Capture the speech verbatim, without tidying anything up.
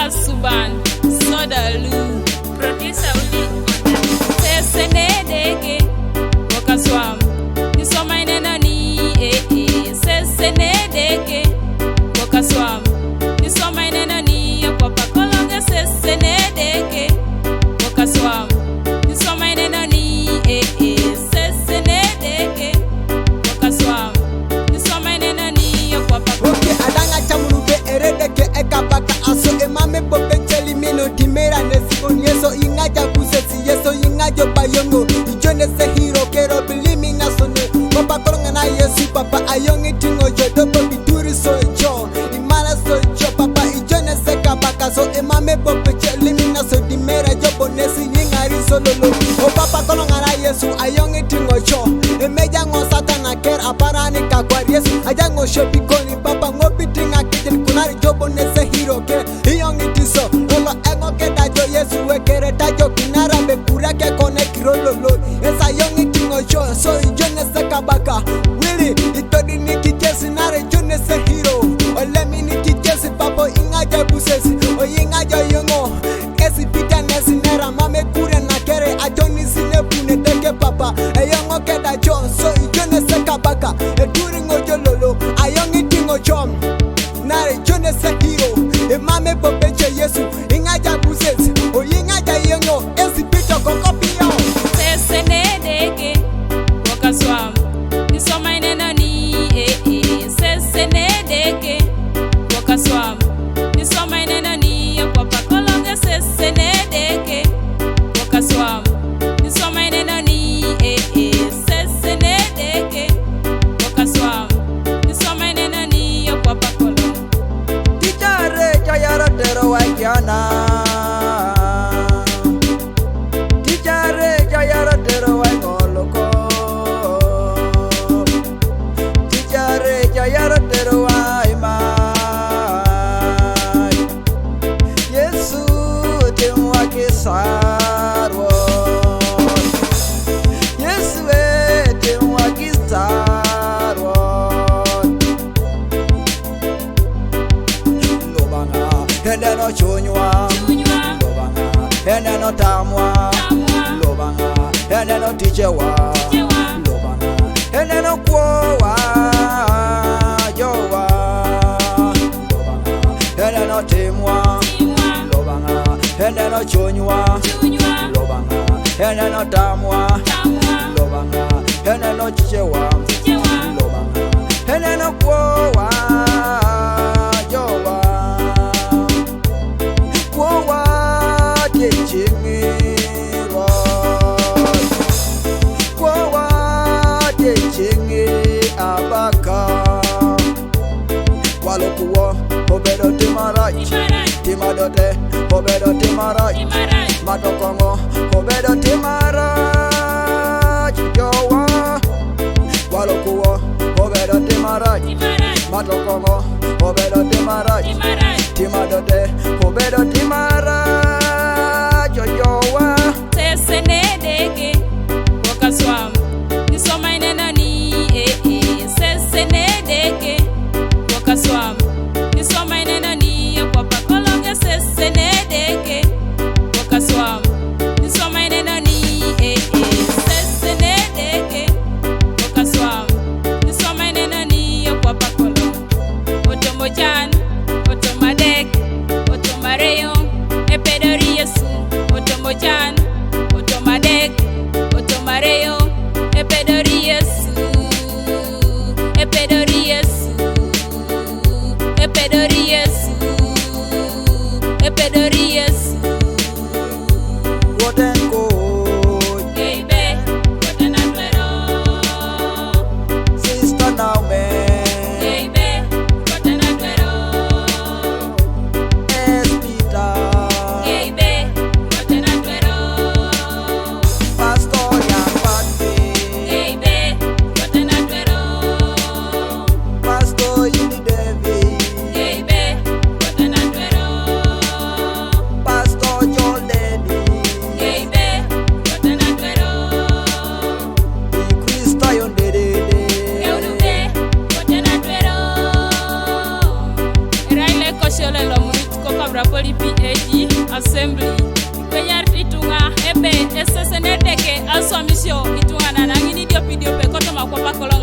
Suban, Sodalu, producer Uli. Sese ne deke, woka swam. Ni soma ine no ni, eh, eh. Sese ne deke, woka swam. Ni soma ine no ni, eh, kwa pakolonge. Sese ne deke, woka swam. Ni soma ine no ni, eh, eh. Sese ne deke, woka swam. Ni soma ine no ni, eh, kwa pakolonge. Okay, adanga chamuru be erede ke eka baka aso emame pope cheli mino dimera ne sibon yeso inga ja kusesi yeso inga jo bayongo. Ijo ne se hiro kero bilimi na sone. Papa kolonga na Yesu papa ayongi tingo jo dobo bituri so jo. Imana so jo papa ijo ne se kabaka so emame pope cheli mina so dimera jo bonesi inga ri so lolo. O papa kolonga na Yesu ayongi tingo jo. Emeja ngo Satana ker aparani kakwar Yesu. Ajango shebikoni papa ngo bitinga kijin kunari jobo ne se hiro ke. Iyongi tiso lolo engo ke dajo Yesu wekere dajo kinara be kura ke kone kirololo. Esa yongi tingo jo so ijo ne se kabaka. Wili itodi ni kijesi nare jo ne se hiro. Olemi ni kijesi papo inga ja busesi. O inga ja yongo. Esi pita nesi nera mame kure na kere ajoni sine bune teke papa. Eyongo keda jo so ijo ne se kabaka. Eduri ngo jo lolo ayongi tingo jo. Nare jo ne se hiro. Emame popeche Yesu. Inga ja kusesi. O inga ja yongo. Esi pita koko pio. Sese ne deke, woka swam. Ni soma ine no ni, eh, eh. Sese ne deke, woka swam. Ni soma ine no ni, eh, kwa pakolonge. Sese ne deke, woka swam. Ni soma ine no ni, eh, eh. Sese ne deke, woka swam. Ni soma ine no ni, eh, kwa pakolonge. Tichare chayaro tero wakiana. Tichare chayaro tero waingoloko. Tichare chayaro tero waimai. Yesu timwa kisarwo. Yesu e timwa kisarwo. Lubanga, eneno chunywa. Chunywa. Lubanga, eneno tamwa. Tamwa. Lubanga, eneno tichewa. Tichewa. Lubanga, eneno kwowa. Jowa. Lubanga, eneno timwa. Timwa. Lubanga, eneno chunywa. Chunywa. Lubanga, eneno tamwa. Tamwa. Lubanga, eneno chichewa. Chichewa. Lubanga, eneno kwowa. Jowa. Kwowa tiechingirwa. Kwowa tiechingi abaka. Walo kuwo obedo timarach. Timarach. Timadote obedo timarach. Timarach. Matokong'o obedo timarach. Jowa. Walo kuwo obedo timarach. Timarach. Matokong'o obedo timarach. Timarach. Timadote obedo timarach. Jowa. Sese ne deke, woka swam. Ni soma ine no ni, eh, eh. Sese ne deke, woka swam. Ni soma ine no ni, eh, kwa pakolonge. Sese ne deke, woka swam. Ni soma ine no ni, eh, eh. Sese ne deke, woka swam. Ni soma ine no ni, eh, kwa pakolonge. Otomo chan, otomo adek, otomo areyo, e Assembly. Ikwenyarit ituŋa ebe esesen Edeke aswamisio ituŋanan aŋin idiopidiope kotoma akwap kolo